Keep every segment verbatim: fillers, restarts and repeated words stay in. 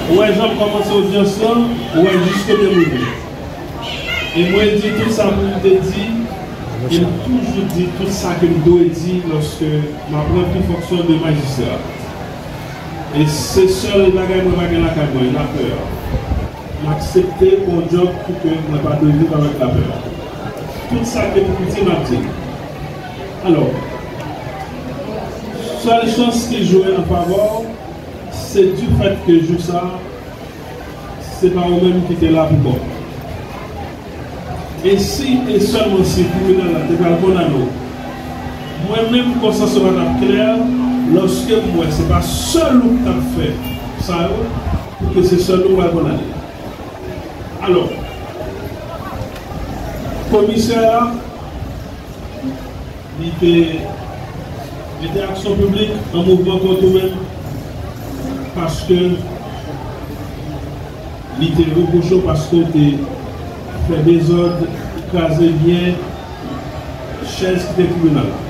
Ou wè jan m kòmanse odyans lan, ou wè jis kote m rive. E mwen di tout sa pou m te di, e m toujou di tout sa ke m dwe di lòske m ap ranpli fonksyon de majistra. E se sèl bagay mwen pa gen lakay mwen, lapè. M aksepte pran yon djòb pou ke mwen pa dwe viv avèk lapè. Tout sa ke pou piti m ap di. Alò, sèl chans ki jwe an favè w, se di fèt ke jou sa, se pa ou menm ki te la pou kò w. E si e sèlman si tribinal la te pral kondane w, mwen menm konsyans mwen t ap klè lòske m wè se pa sèl ou k t ap fè sa yo, pou ke se sèl ou k pral kondane. Alò, komisè a, li te mete aksyon piblik an mouvman kont ou menm, paske li te repwoche w paske w te fè dezòd, kraze byen, chèz ki te tribinal la.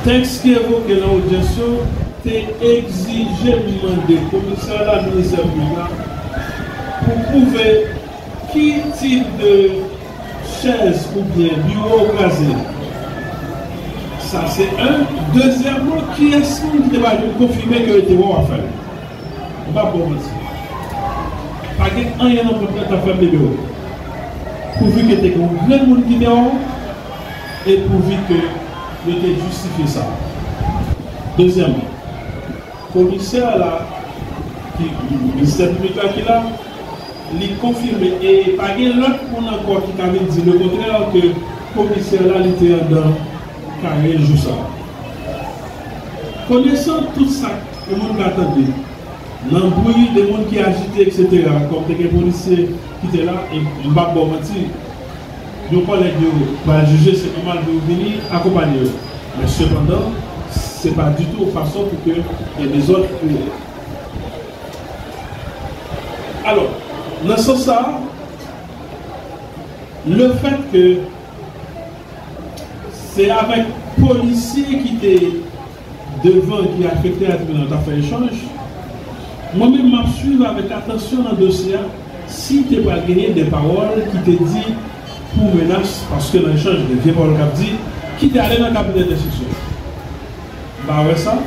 Tèks ki evoke nan odyans yo te egzije m mande komisè a la ministè piblik la pou pwouve ki tip de chèz oubyen biwo w kraze. Sa se youn. Dezyèmman, kiyès moun ki te pral vin konfime ke yo te wè w ap fè l? M p ap ba w manti. Pa gen anyen nan pòt la k t ap fè m leve w. Pouvi ke te gen yon grenn moun ki te wè w, e pouvi ke yo te jistifye sa. Dezyèmman, komisè a la, ki, ministè piblik la ki la, li konfime, e pa gen lòt moun ankò ki ka vin di lekontrè, ke komisè a la, li te anndan kare jou sa a. Konesan tout sa ke moun ka tande, nan bri de moun ki ajite, etsetera, kòm te gen polisye ki te la, e m p ap ba w manti, yon kòlèg yo pral jije, se nòmal pou yo vini akonpanye yo. Men sepandan, se pa ditou fason pou ke gen dezòd pou yo. Alò, nan sans sa a, lefèt ke se avèk polisye ki te devan, ki afekte a tribinal, t ap fè echanj. Mwen menm, m ap swiv avèk atansyon nan dosye a, si te pral genyen de pawòl ki te di pou menas, paske nan echanj, gen vye pawòl k ap di, ki te ale nan kabinè denstriksyon. M pa wè sa.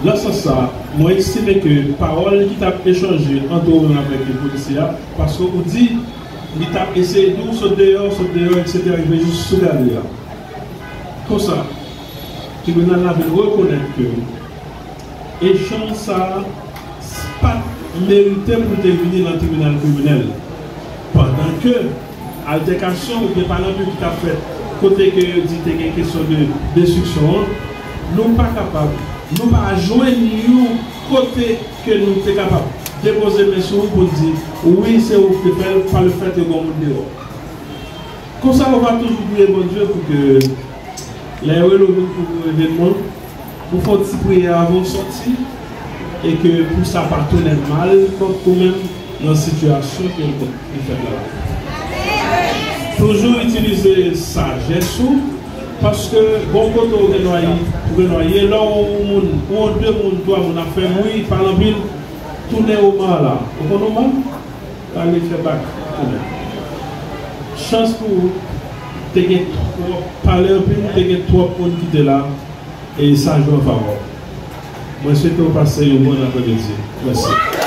Nan sans sa a, mwen estime ke pawòl ki t ap echanje ant ou menm avèk polisye a, paske ou di li t ap eseye di w sot deyò, sot deyò, etsetera, rive jis sou galri a. Konsa, tribinal la vin rekonèt ke echanj sa a pa t merite pou l te vini nan tribinal kriminèl. Pandan ke altèkasyon oubyen palanpil ki t ap fèt kote ke yo di te gen kesyon de destriksyon an, nou pa kapab, nou pa jwenn yon kote ke nou te kapab depoze men sou ou pou n di, wi, se ou ki te fè l, pa lefèt ke gen yon moun deyò. Konsa, ou va toujou priye Bondye pou ke lè yo rele w vin kouvri yon evènman, ou fè yon ti priyè avan w sòti, e ke pou sa pa tounen mal kont ou menm nan sitiyasyon ke li fèt la. Toujou itilize sajès ou, paske bon kote ou gen dwa ye, ou gen dwa ye, lè yon moun, yon de moun, twa moun ap fè bri, pale anpil, tounen oman la. Ou konn oman? Pale fè bak. Chans pou ou, te gen twòp, pale anpil, te gen twòp moun ki te la, e sa jwe an favè w. Mwen swete w pase yon bon aprèmidi. Mèsi.